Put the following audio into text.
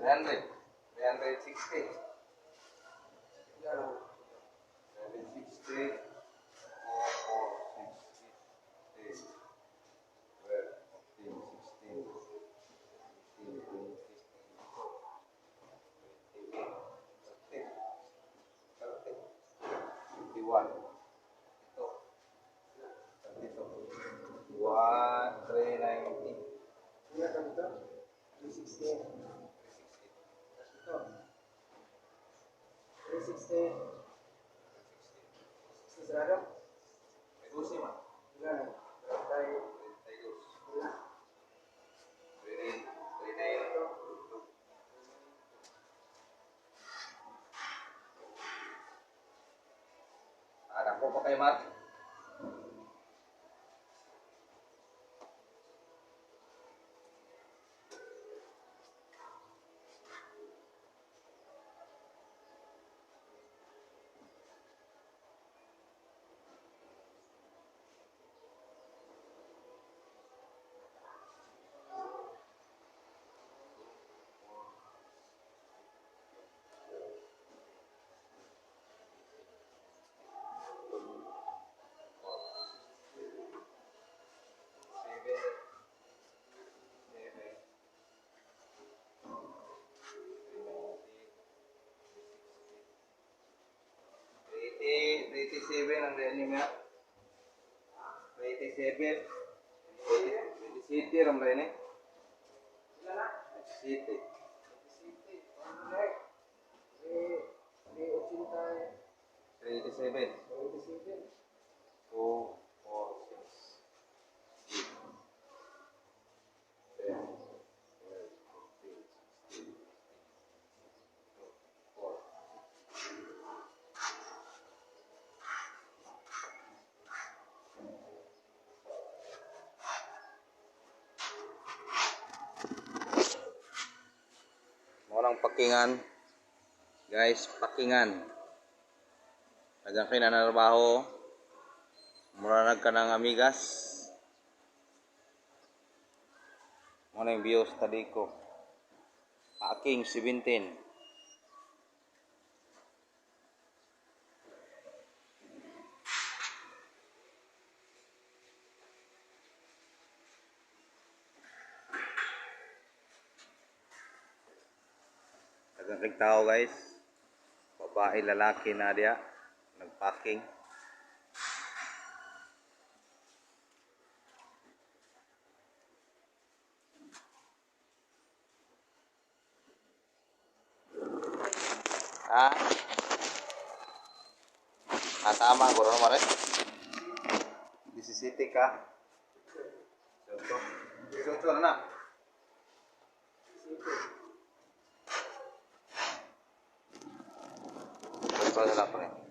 300. 360. 360. 4, 4, 6, 8, 10, 12, 14, 16, 18, 20, 28, 30, 30, 51. Ito. 32. 1, 3, 90. Ilan ka dito? 360. 360. Tapos ito. 360. 360. 60 sarado? May dusi man. Ilan? Tayo. 32. Wala. 3, 3, 9. Ito. Anak ko pa kay Mark. Seven, seven, 390, 387 ang real niya. 87. 87 ram rin eh. Ilan na? 7. 7. Ano na eh? 3, 3, 387. 87. 2, 4, 6, 8, 10, 12, 14, 16, 18, 4. Mo nang pakingan. Guys, pakingan. Daghang kay nanarbaho. Mura nag ka ng amigas. Mo na yung view sa ko. Packing 17. Daghang kay tao, guys. Babae, lalaki na diya. Nagpacking. Ha? Ah, tama. Guro naman rin. 17 ka. 18. 18 na na. 7. 18 na lang pa rin.